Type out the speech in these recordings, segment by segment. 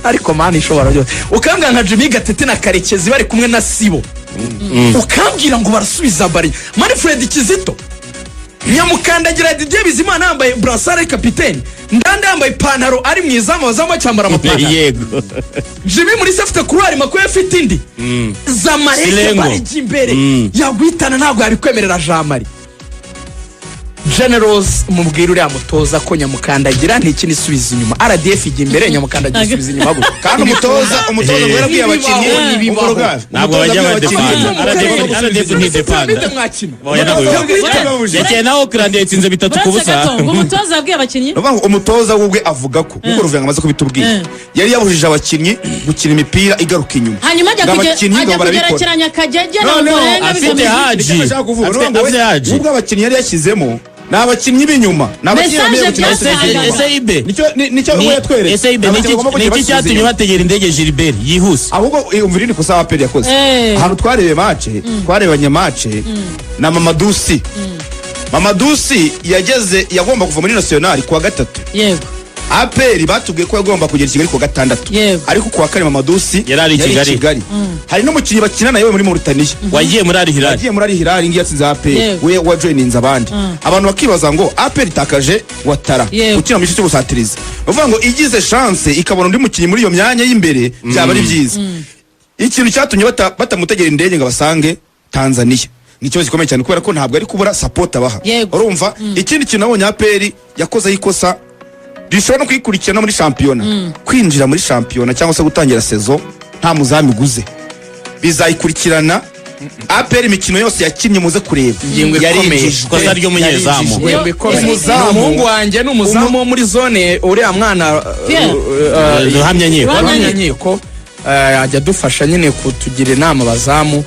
Ariko Mana ishobora byose, ukambwira nka Jimmy Gatete na Karekezi bari kumwe na Sibo, ukambwira ngo barasubiza bari Manfred Kizito, Nyamukandagira Didier Bizimana yambaye brassard ari kapitene, Ndanda yambaye ipantaro ari mu izamu, abazamu bacyambara amapantaro. Jimmy Mulisa afite couloir, Makuye afite indi, Zamalek Silengo. Barijya imbere yaguhitana, ntabwo yabikwemerera. Jean Marie Generals, mubwira uriya mutoza ko Nyamukandagira ntikindi isubiza inyuma, RDF ijya imbere, Nyamukandagira isubiza inyuma gutya. Kandi umutoza ngo yarabwiye abakinnyi. Ntibibaho, ntibibaho. Ntabwo bajya badefanda. RDF ntidefanda. Piramide mwakina. Oya, ntabwo bibaho. Yakeye nawe Oakland yatsinze bitatu ku Uretse busa. gato, ngo umutoza yabwiye abakinnyi? Ni ukuvuga ngo umutoza we ubwe avuga ko, nk'uko Ruvuyanga amaze kubitubwira, yari yabujije abakinnyi gukina imipira igaruka inyuma. Hanyuma ajya Ngo abakinnyi ngo ajya barabikora. kugerekeranya Kagege na Noneho Omborenga. Afite Bigamije Haji. Nicyo nashaka kuvuga. Afite Ni ukuvuga ngo afite Haji. Ubwo abakinnyi yari yashyizemo ni abakinnyi b'inyuma, ni abakinnyi Message bamenye gukina basubiza byatangaga. inyuma. Ese ibe Nicyo we yatweretse. Ese ibe Ni abakinnyi bagomba ni gukina iki basubiza cyatumye inyuma. bategera indege Gilbert yihuse? Ahubwo umva irindi kosa APR yakoze. Ahantu twarebe match, twarebanye match na Mamadou Sy. Mamadou Sy yageze, yagomba kuva muri National kuwa gatatu. APR batubwiye ko yagomba kugera i Kigali kuwa gatandatu. Ariko kuwa kane Mamadou Sy Yari ari i Kigali. Hari n'umukinnyi bakinana yewe muri Mauritania wagiye muri Al Hilal. Yagiye muri Al Hilal, ngiyo yatsinze APR. We wajoininze abandi. Abantu bakibaza ngo APR itakaje Watara ukina mu gice cy'ubusatirizi, bavuga ngo igize chance ikabona undi mukinnyi muri iyo myanya y'imbere byaba ari byiza. Ikintu cyatumye batamutegera indege ngo abasange Tanzania ni ikibazo gikomeye cyane, kubera ko ntabwo ari kubura support abaha. Urumva, ikindi kintu nabonye APR yakozeho ikosa rishobora no kuyikurikirana muri shampiyona: kwinjira muri shampiyona cyangwa se gutangira saison nta muzamu iguze, bizayikurikirana. APR imikino yose yakinnye, muze kureba, Ingingo ikomeye. yarinjijwe. Ikosa ry'umunyezamu. Yarinjijwe. Ingingo ikomeye. Umuzamu. Ni umuhungu wanjye, ni umuzamu wo muri zone, uriya mwana. Pierre. Ruhamya nkiko. Ruhamya. Ruhamya nkiko, ajya adufasha nyine kutugira inama abazamu.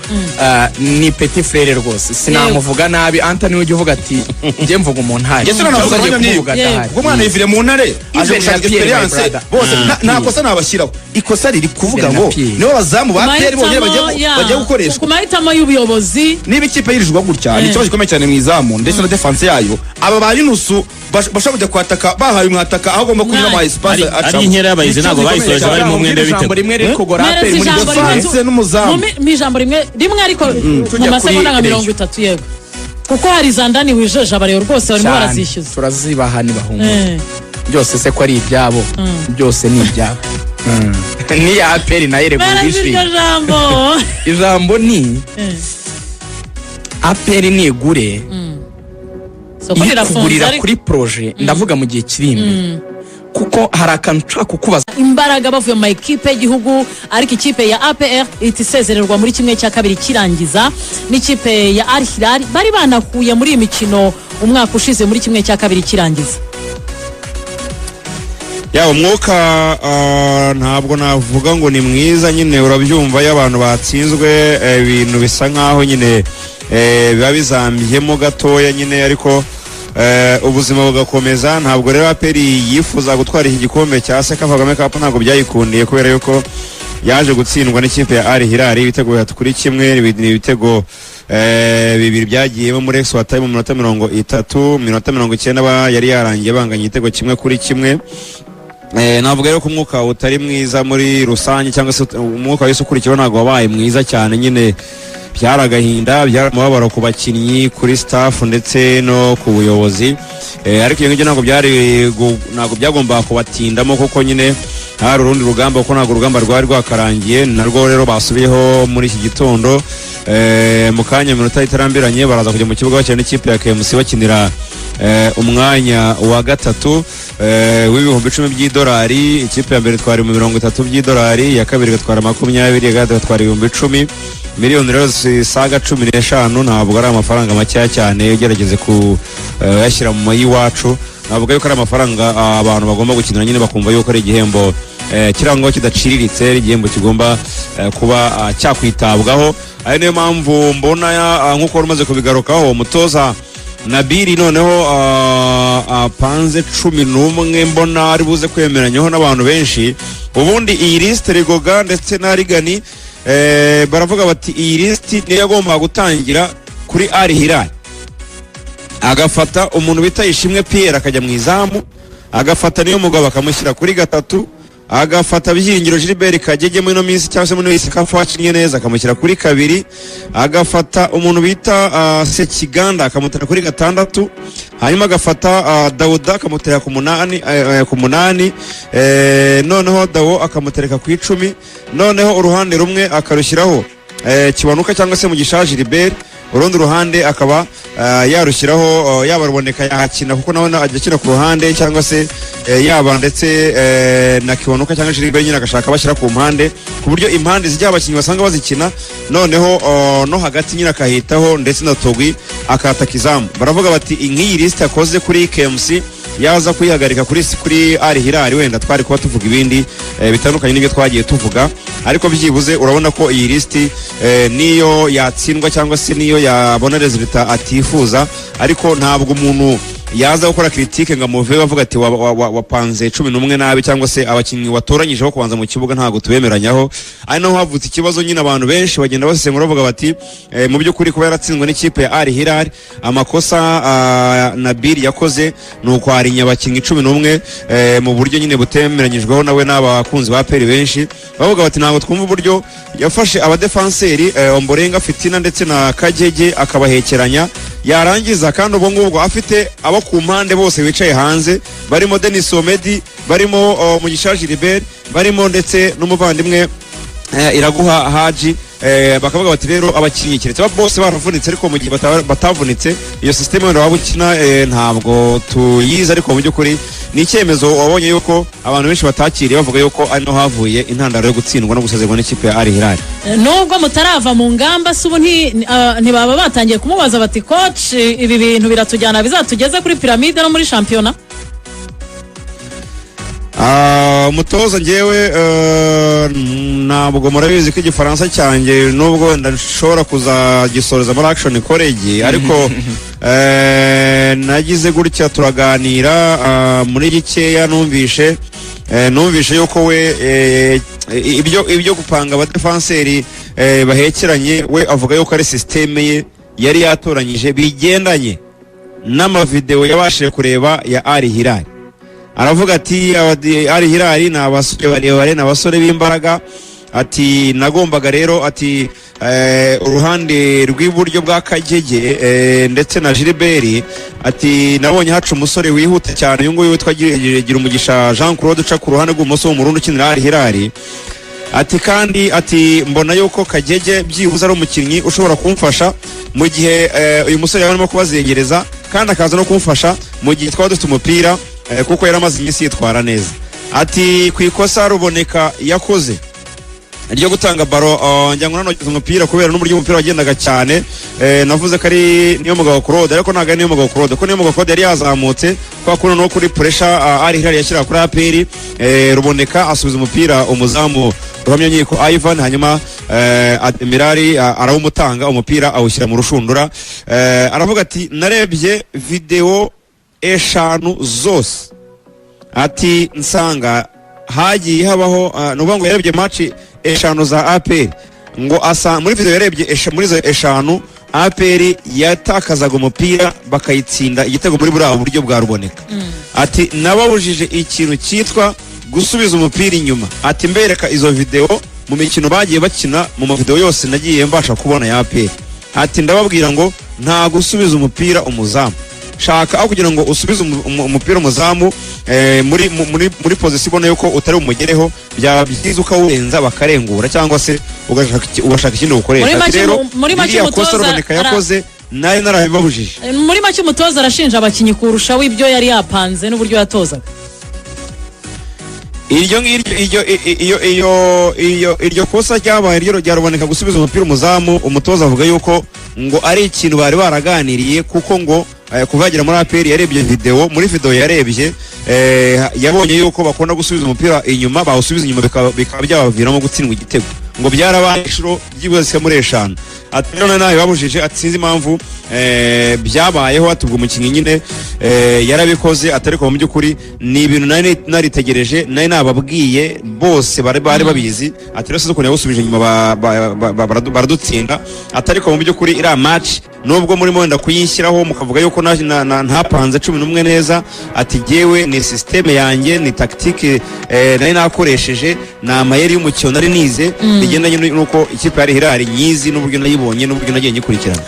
Ni petit frère rwose, sinamuvuga nabi. Antony ujya uvuga ati njye mvuga umuntu ahari. Njye sinanavuga Cyangwa ugiye Ruhamya. kumuvuga adahari. Ubwo umwana yivire mu Ntare aje Even gushaka na Pierre, my experience. brother. Bose nta kosa nabashyiraho, ikosa riri kuvuga Even na ngo Pierre. nibo bazamu ba APR bonyine bagiye gukoreshwa. Ku mahitamo y'ubuyobozi. Niba ikipe yirijwe gutya, ni ikibazo gikomeye cyane mu izamu ndetse na defense yayo. Aba ba Yunusu bashobora kujya kwataka, bahaye umwataka aho agomba kunyura ama espace Ari inkera y'abahizi, ntabwo bayisoje barimo umwenda Ijambo w'ibitego. rimwe riri kugora Mpereza APR muri ijambo rimwe. defense. Defense n'umuzamu. Mu ijambo rimwe rimwe, ariko mu Tujya masegonda kuri nka 30, yego, kuko hari za ndani wijeje abareba rwose barimo Cyane. barazishyuza. Turazibaha ntibahumure. Byose se ko ari ibyabo? Byose ni ibyabo, n'iya APR nayo iregura. Mpereza iryo ubwishyu. jambo. Ijambo ni APR nigure Isoko iyo rirafunze kugurira ariko kuri projet, ndavuga mu gihe kiri imbere, kuko hari akantu nshaka kukubaza. Imbaraga bavuye mu ma ekipe y'igihugu, ariko ikipe ya APR ihita isezererwa muri 1/2 kirangiza n'ikipe ya Al Hilal bari banahuye muri iyi mikino umwaka ushize muri 1/2 kirangiza. Ya, umwuka ntabwo navuga ngo ni mwiza nyine. Urabyumva, iyo abantu batsinzwe, ibintu bisa nkaho nyine biba bizambyemo gatoya nyine, ariko ubuzima bugakomeza. Ntabwo rero APR yifuza gutwara iki gikombe cya CECAFA Kagame Cup, ntabwo byayikundiye kubera yuko yaje gutsindwa n'ikipe ya Al Hilal ibitego 3-1. Ni ibitego bibiri byagiyemo muri extra time mu minota 30, mu minota 90 yari yarangiye banganya igitego 1-1. Navuga rero ko umwuka utari mwiza muri rusange, cyangwa se umwuka wese ukurikiyeho ntabwo wabaye mwiza cyane nyine. Byari agahinda, byari umubabaro ku bakinnyi, kuri staff ndetse no ku buyobozi. Ariko ibyo ngibyo ntabwo byagombaga kubatindamo, kuko nyine hari urundi rugamba, kuko ntabwo urugamba rwari rwakarangiye. Narwo rero basubiyeho muri iki gitondo. Mu kanya, minota itarambiranye, baraza kujya mu kibuga bakina n'ikipe ya KMC, bakinira umwanya wa gatatu w'10,000 by'idolari. Ikipe ya mbere itwara 30,000 by'idolari, iya kabiri igatwara 20, iya gatatu igatwara 10,000. Miliyoni rero zisaga 15 ntabwo ari amafaranga makeya cyane. Ugerageze kuyashyira mu y'iwacu, navuga yuko ari amafaranga abantu bagomba gukinira nyine, bakumva yuko ari igihembo kirangwa kidaciriritse, ari igihembo kigomba kuba cyakwitabwaho. Ari niyo mpamvu mbona nk'uko wari umaze kubigarukaho, umutoza Nabiri noneho apanze 11, mbona ari buze kwemeranyaho n'abantu benshi. Ubundi iyi lisite, Rigoga ndetse na Rigani baravuga bati iyi lisiti niyo yagombaga gutangira kuri Al Hilal, agafata umuntu bita Ishimwe Pierre akajya mu izamu, agafata niyo mugabo akamushyira kuri gatatu. Agafata Byiringiro Gilbert Kagege muri ino minsi cyangwa se muri ino minsi kafu wakinnye neza, akamushyira kuri 2. Agafata umuntu bita Sekiganda akamutera kuri 6. Hanyuma agafata Dawuda akamutera ku 8, noneho Dawo akamutereka ku 10. Noneho uruhande rumwe akarushyiraho Kiwanuka cyangwa se Mugisha Gilbert, urundi ruhande akaba yarushyiraho yaba Ruboneka yahakina kuko nawe ajya akina ku ruhande, cyangwa se yaba ndetse na Kiwanuka cyangwa Gilbert nyine agashaka bashyira ku mpande, ku buryo impande zijya abakinnyi basanga bazikina. Noneho no hagati nyine akahitaho ndetse na Togwi akataka izamu. Baravuga bati nk'iyi list yakoze kuri KMC yaza kuyihagarika kuri Al Hilal, wenda twari kuba tuvuga ibindi bitandukanye n'ibyo twagiye tuvuga, ariko byibuze urabona ko iyi list niyo yatsindwa cyangwa se niyo yabona resultat atifuza, ariko ntabwo umuntu yaza gukora critique ngo amuve bavuga ati wapanze 11 nabi, cyangwa se abakinnyi watoranyijeho kubanza mu kibuga ntabwo tubemeranyaho. Ari naho havutse ikibazo nyine, abantu benshi bagenda basesengura bavuga bati mu by'ukuri kuba yaratsinzwe n'ikipe ya Al Hilal, amakosa Nabil yakoze ni ukwarinya abakinnyi 11 mu buryo nyine butemeranyijweho nawe n'abakunzi ba APR benshi. Bavuga bati ntabwo twumva uburyo yafashe abadefanseri Omborenga, Fitina ndetse na Kagege akabahekeranya, yarangiza kandi ubwo ngubwo afite abo ku mpande bose bicaye hanze, barimo Denis Omedi, barimo Mugisha Gilbert, barimo ndetse n'umuvandimwe Iraguha Haji. Bakavuga bati rero abakinnyi keretse bose baravunitse, ariko mu gihe batavunitse iyo system wenda waba ukina ntabwo tuyizi. Ariko mu by'ukuri ni icyemezo wabonye yuko abantu benshi batakiriye, bavuga yuko ari no havuye intandaro yo gutsindwa no gusezerwa n'ikipe ya Al Hilal. Nubwo mutarava mu ngamba se ubu ntibaba batangiye kumubaza bati coach ibi bintu biratujyana bizatugeze kuri piramide no muri shampiyona? Umutoza ngewe ntabwo murabizi ko igifaransa cyanjye nubwo ndashobora kuzagisoreza muri Action College, ariko nagize gutya turaganira muri gikeya, numvishe yuko we ibyo gupanga abadefanseri bahekeranye, we avuga yuko ari systeme ye yari yatoranyije bigendanye n'amavideo yabashije kureba ya Al Hilal. Aravuga ati Al Hilal ni abasore barebare, ni abasore b'imbaraga, ati nagombaga rero ati uruhande rw'iburyo bwa Kagege ndetse na Gilbert, ati nabonye haca umusore wihuta cyane uyu nguyu witwa Girumugisha Jean Claude uca ku ruhande rw'ubumoso w'umurundi ukinira Al Hilal, ati kandi ati mbona yuko Kagege byibuze ari umukinnyi ushobora kumfasha mu gihe uyu musore yarimo kubazengereza, kandi akaza no kumfasha mu gihe twaba dufite umupira kuko yaramaze iminsi yitwara neza. Ati ku ikosa Ruboneka yakoze ryo gutanga baro, njya ngo nanogeza umupira kubera n'uburyo umupira wagendaga cyane, navuze ko ari niyo mugabo Claude, ariko ntabwo ari niyo mugabo Claude, kuko niyo mugabo Claude yari yazamutse kwa kuno no kuri pressure Al Hilal yashyira kuri APR, Ruboneka asubiza umupira umuzamu Ruhamyankiko Ivan, hanyuma Admirali arawumutanga umupira awushyira mu rushundura. Aravuga ati narebye video 5 zose, ati nsanga hagiye habaho nuvuga ngo yarebye match 5 za APR, ngo asa muri video yarebye muri izo 5 APR yatakazaga umupira bakayitsinda igitego muri buriya buryo bwa Ruboneka. Ati nababujije ikintu cyitwa gusubiza umupira inyuma, ati mbereka izo video mu mikino bagiye bakina, mu mavideo yose nagiye mbasha kubona ya APR, ati ndababwira ngo nta gusubiza umupira umuzamu, shaka aho kugira ngo usubize umupira umuzamu muri position ibona yuko utari umugereho, byaba byiza ukawurenza bakarengura cyangwa se ugashaka ikindi gukoresha. Rero muri make umutoza Ruboneka yakoze nayo narabibabujije. Muri make umutoza arashinja abakinnyi kurusha w'ibyo yari yapanze n'uburyo yatozaga. Iryo ngiryo iryo kosa ryabaye ryo rya Ruboneka gusubiza umupira umuzamu, umutoza avuga yuko ngo ari ikintu bari baraganiriye, kuko ngo kuva yagera muri APR yarebye video, muri video yarebye yabonye yuko bakunda gusubiza umupira inyuma, bawusubiza inyuma bikaba byabaviramo gutsindwa igitego, ngo byarabaye inshuro byibuze muri 5. Ati rero nawe babujije, ati sinzi impamvu byabayeho, atubwo umukinnyi nyine yarabikoze, atariko mu by'ukuri ni ibintu nari naritegereje, nari nababwiye bose bari babizi, ati rero sinzi ukuntu yawusubije inyuma baradutsinda, atariko mu by'ukuri iriya match Nubwo murimo wenda kuyinshyiraho mukavuga yuko ntapanze 11 neza, ati jyewe ni système yanjye, ni tactique nari nakoresheje, ni amayeri y'umukino nari nize bigendanye n'uko ikipe ya Al Hilal nyizi n'uburyo nayibonye n'uburyo nagiye nyikurikirana.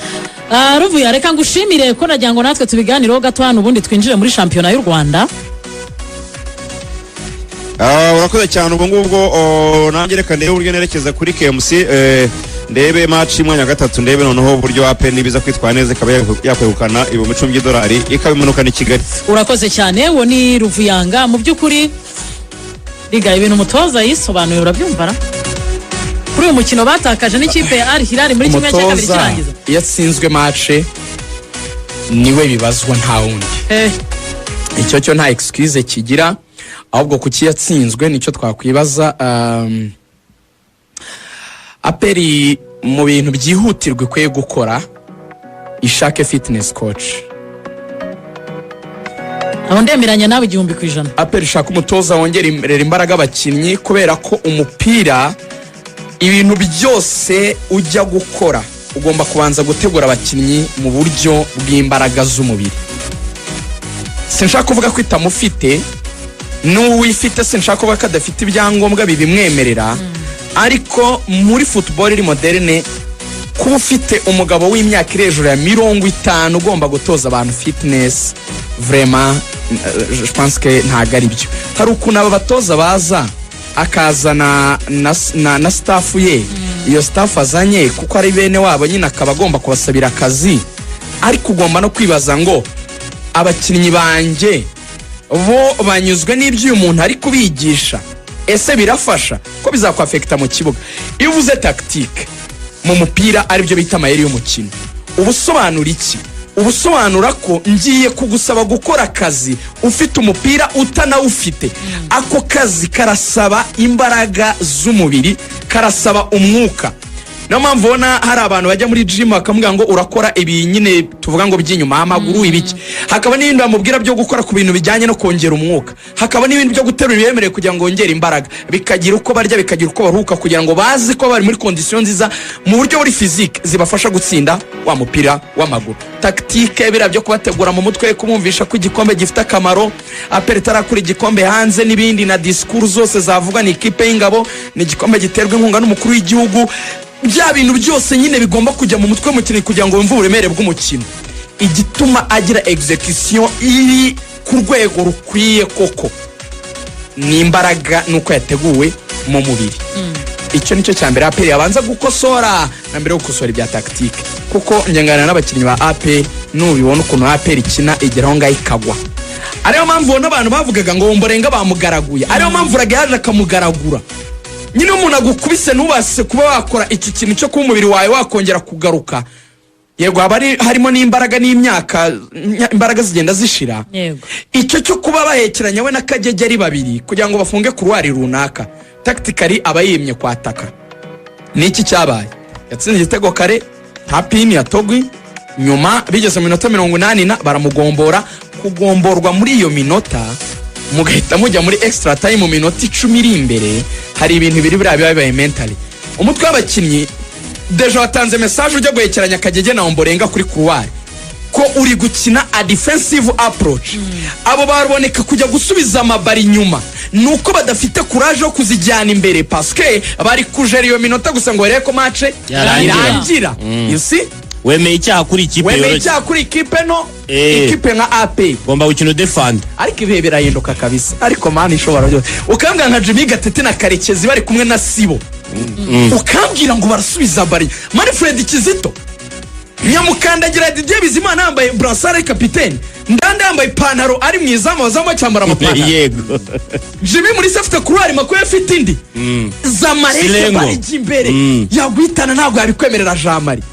Ah, Ruvuya, reka ngushimire ko nagira ngo natwe tubiganireho gato hano, ubundi twinjire muri shampiyona y'u Rwanda. Ah, urakoze cyane. Ubwo ngubwo nanjye reka ndebe uburyo nerekeza kuri KMC, ndebe match y'umwanya wa gatatu, ndebe noneho uburyo APR nibiza kwitwara neza ikaba yakwegukana $10,000 ikabimanukana i Kigali. Urakoze cyane. Uwo ni Ruvuyanga. Mu by'ukuri riga ibintu umutoza yisobanuye, urabyumva ra? Kuri uyu mukino batakaje n'ikipe ya Al Hilal muri 1/2 Umutoza kirangiza. iyo atsinzwe match niwe bibazwa, nta wundi. Icyo cyo nta excuse kigira, ahubwo kuki yatsinzwe nicyo twakwibaza. APR mu bintu byihutirwa ikwiye gukora, ishake fitness coach. Aho ndemeranya nawe 1000%. APR ishaka umutoza wongerera imbaraga abakinnyi, kubera ko umupira, ibintu byose ujya gukora, ugomba kubanza gutegura abakinnyi mu buryo bw'imbaraga z'umubiri. Sinshaka kuvuga ko itamufite n'uwifite, sinshaka kuvuga ko adafite ibyangombwa bibimwemerera, ariko muri football iri moderne, kuba ufite umugabo w'imyaka iri hejuru ya 50 ugomba gutoza abantu fitness, vraiment je pense que ntabwo ari byo. Hari ukuntu aba batoza baza akazana na staff ye, iyo staff azanye kuko ari bene wabo nyine akaba agomba kubasabira akazi, ariko ugomba no kwibaza ngo abakinnyi banjye bo banyuzwe n'ibyo uyu muntu ari kubigisha? Ese birafasha ko bizakwafekita mu kibuga? Iyo uvuze tactique mu mupira, aribyo bita amayeri y'umukino, uba usobanura iki? Uba usobanura ko ngiye kugusaba gukora akazi ufite umupira, utanawufite. Ako kazi karasaba imbaraga z'umubiri, karasaba umwuka. Niyo mpamvu ubona hari abantu bajya muri gym bakamubwira ngo urakora ibi nyine tuvuga ngo by'inyuma, amaguru, ibiki, hakaba n'ibindi bamubwira byo gukora ku bintu bijyanye no kongera umwuka, hakaba n'ibindi byo guterura ibiremereye kugira ngo wongere imbaraga, bikagira uko barya, bikagira uko baruhuka, kugira ngo bazi ko bari muri condition nziza mu buryo buri physique zibafasha gutsinda wa mupira w'amaguru. Tactique, biriya byo kubategura mu mutwe, kumwumvisha ko igikombe gifite akamaro, APR itarakura igikombe hanze n'ibindi, na discours zose zavugwa, ni ikipe y'ingabo, ni igikombe giterwa inkunga n'umukuru w'igihugu, bya bintu byose nyine bigomba kujya mu mutwe w'umukinnyi kugira ngo wumve uburemere bw'umukino, igituma agira execution iri ku rwego rukwiye koko ni imbaraga n'uko yateguwe mu mubiri. Icyo nicyo cya mbere APR yabanza gukosora na mbere yo gukosora ibya tactique, kuko ngenganira n'abakinnyi ba APR, nubibona ukuntu APR ikina, igera aho ngaho ikagwa. Ariyo mpamvu ubona abantu bavugaga ngo Omborenga bamugaraguye, ariyo mpamvu Raga yaje akamugaragura nyine. Umuntu agukubise ntubashe kuba wakora iki kintu cyo kuba umubiri wawe wakongera kugaruka. Yego, haba harimo n'imbaraga n'imyaka, imbaraga zigenda zishira. Icyo cyo kuba bahekeranya we na Kagege ari babiri kugira ngo bafunge couloir runaka, tactically aba yimye kwataka. Ni iki cyabaye? Yatsinze igitego kare, nta pini ya Togwi, nyuma bigeze mu minota 80 na baramugombora. Kugomborwa muri iyo minota, mugahita mujya muri extra time mu minota 10 iri imbere, hari ibintu biri biriya biba bibaye mentally. Umutwe w'abakinnyi déjà watanze message, ujya guhekeranya Kagege na Omborenga kuri couloir, ko uri gukina a defensive approach. Abo baruboneka kujya gusubiza amabari inyuma ni uko badafite courage yo kuzijyana imbere, parce que bari kujera iyo minota gusa ngo barebe ko match Yarangira. irangira, you see? Wemeye icyaha kuri ikipe Wemeye yoroshye. icyaha kuri ikipe no ikipe nka APR. Ugomba gukina udefanda. Ariko ibihe birahinduka kabisa, ariko Mana ishobora byose. Ukambwira nka Jimmy Gatete na Karekezi bari kumwe na Sibo, ukambwira ngo barasubiza bari Manfred Kizito, Nyamukandagira Didier Bizimana yambaye brassard ari kapitene, Ndanda yambaye ipantaro ari mu izamu, abazamu bacyambara amapantaro. Jimmy Mulisa afite couloir, Makuye afite indi, Zamalek Silengo. barijya imbere, yaguhitana, ntabwo yabikwemerera. Jean Marie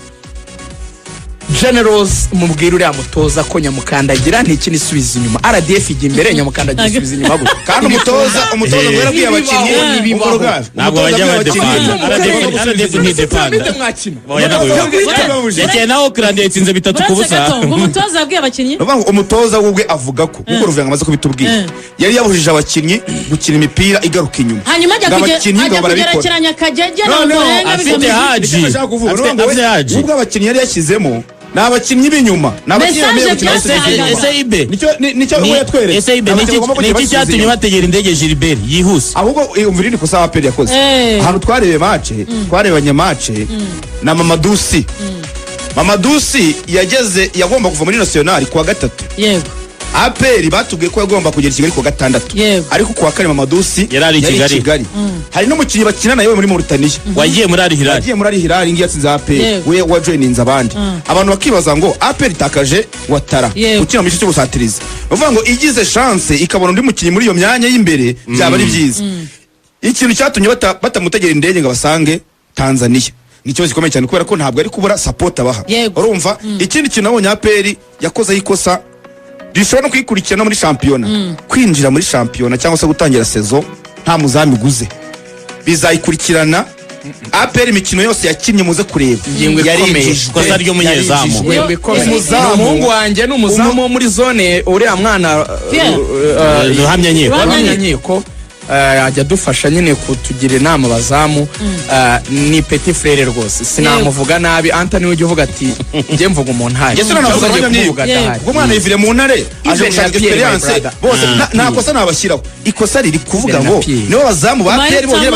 Generals, mubwira uriya mutoza ko Nyamukandagira ntikini isubiza inyuma, RDF ijya imbere, Nyamukandagira isubiza inyuma gutya. Kandi umutoza ngo yarabwiye abakinnyi. Ntibibaho, ntibibaho. Ntabwo bajya badefanda. RDF ntidefanda. Pyramide mwakina. Oya, ntabwo bibaho. Yakeye naho Oakland yatsinze bitatu ku Uretse busa. gato, ngo umutoza yabwiye abakinnyi Ni ukuvuga ngo umutoza we ubwe avuga ko, nk'uko Ruvuyanga amaze kubitubwira, yari yabujije abakinnyi gukina imipira igaruka inyuma. Hanyuma ajya Ngo abakinnyi ajya ngo barabikora. kugerekeranya Kagege na Noneho Omborenga afite bigamije Haji. Nicyo nashaka kuvuga. Afite Urumva ngo afite Haji. ubwo abakinnyi yari yashyizemo Ni abakinnyi b'inyuma, ni abakinnyi Message bamenye gukina basubiza byatangaga. inyuma. Ese ibe Nicyo we yatweretse. Ese ibe Ni ni abakinnyi bagomba iki kujya basubiza cyatumye inyuma. bategera indege Gilbert yihuse? Ahubwo umva irindi kosa APR yakoze. Ahantu twarebe match, twarebanye match na Mamadusi. Mamadusi yageze, yagomba kuva muri National kuwa gatatu. APR batubwiye ko yagomba kugera i Kigali kuwa gatandatu. Ariko kuwa kane Mamadusi Yari ari i Kigali. Hari n'umukinnyi bakinana yewe muri Mauritania wagiye muri Al Hilal. Yagiye muri Al Hilal, ngiyo yatsinze APR. We wajoininze abandi. Abantu bakibaza ngo APR itakaje Watara ukina mu gice cy'ubusatirizi. Bavuga ngo igize chance ikabona undi mukinnyi muri iyo myanya y'imbere byaba ari byiza. Ikintu cyatumye batamutegera indege ngo basange Tanzania ni ikibazo gikomeye cyane, kubera ko ntabwo ari kubura support abaha. Urumva, ikindi kintu nabonye APR yakozeho ikosa rishobora no kuyikurikirana muri shampiyona: kwinjira muri shampiyona cyangwa se gutangira saison nta muzamu iguze, bizayikurikirana. APR imikino yose yakinnye, muze kureba, Ingingo ikomeye. yarinjijwe. Ikosa ry'umunyezamu. Yarinjijwe. Ingingo ikomeye. Umuzamu. Ni umuhungu wanjye, ni umuzamu wo muri zone, uriya mwana Pierre. Ruhamya nkiko. Ruhamya. Nkiko ajya adufasha nyine kutugira inama abazamu. Ni petit frère rwose, sinamuvuga nabi. Antony ujya uvuga ati njye mvuga umuntu ahari. Njye sinanavuga Cyangwa ugiye Ruhamya. kumuvuga adahari. Ubwo umwana yivire mu ntare aje Even gushaka na Pierre, my experience brother. bose nta kosa nabashyiraho. Ikosa riri kuvuga Even na ngo Pierre. nibo bazamu ba APR bonyine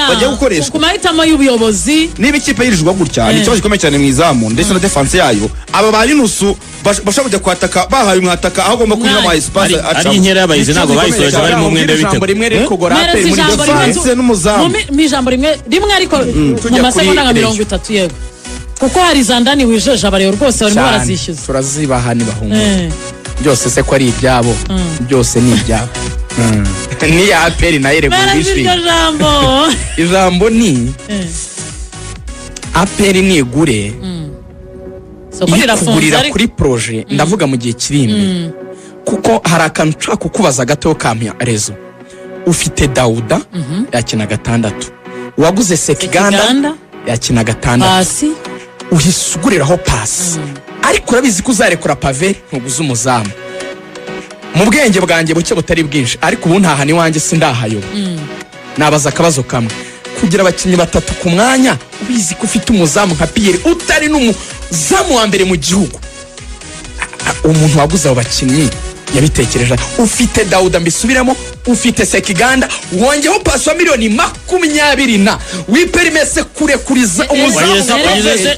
bagiye gukoreshwa. Ku mahitamo y'ubuyobozi. Niba ikipe yirijwe gutya, ni ikibazo gikomeye cyane mu izamu ndetse na defense yayo. Aba ba Yunusu bashobora kujya kwataka, bahaye umwataka aho agomba kunyura ama espace. Ari inkera y'abahizi, ntabwo bayisoje bari mu mwenda Ijambo w'ibitego. rimwe riri kugora Mpereza APR muri ijambo rimwe. defense. Defense n'umuzamu. Mu ijambo rimwe rimwe, ariko mu Tujya masegonda kuri nka 30. Yego, kuko hari za ndani wijeje abareba rwose barimo Cyane. barazishyuza. Turazibaha ntibahumure. Byose se ko ari ibyabo? Byose ni ibyabo, n'iya APR nayo iregura Mpereza ubwishyu. iryo jambo. Ijambo ni APR nigure Isoko rirafunze kugurira ariko kuri projet, ndavuga mu gihe kiri imbere, kuko hari akantu nshaka kukubaza gato kampa rezo. Ufite Dawuda yakina gatandatu, waguze Sekiganda Sekiganda. yakina gatandatu, Pasi. uhise uguriraho Pasi, ariko urabizi ko uzarekura Pave, ntuguze umuzamu. Mu bwenge bwanjye buke butari bwinshi, ariko ubu ntahana iwanjye sindahayoba, nabaza akabazo kamwe: kugira abakinnyi batatu ku mwanya, ubizi ko ufite umuzamu nka Pierre utari n'umuzamu wa mbere mu gihugu, umuntu waguze abo bakinnyi yabitekereje? Ufite Dawuda, mbisubiremo, ufite Sekiganda, wongeyeho Pasi wa miliyoni 20 na wiperimese kurekuriza umuzamu.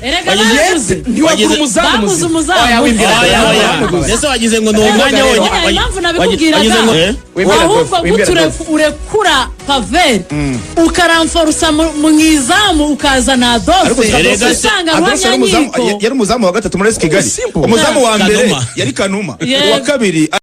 Erega Yes, baguze. ntiwagura umuzamu Baguze muzima. umuzamu. Oya, wimbwira. Oya, oya. Ese wagize ngo ni umwanya Oya, wonyine? impamvu nabikubwiraga, Wagize ngo Wimbwira ahubwo Adolphe, wimbwira guture Adolphe. urekura Pavel ukaramforusa mu izamu ukazana Adolphe, Erega usanga Adolphe yari umuzamu- Ruhamyankiko yari umuzamu wa gatatu muri AS Kigali. Simple. Umuzamu wa mbere Kanuma. yari Kanuma, Yego. uwa kabiri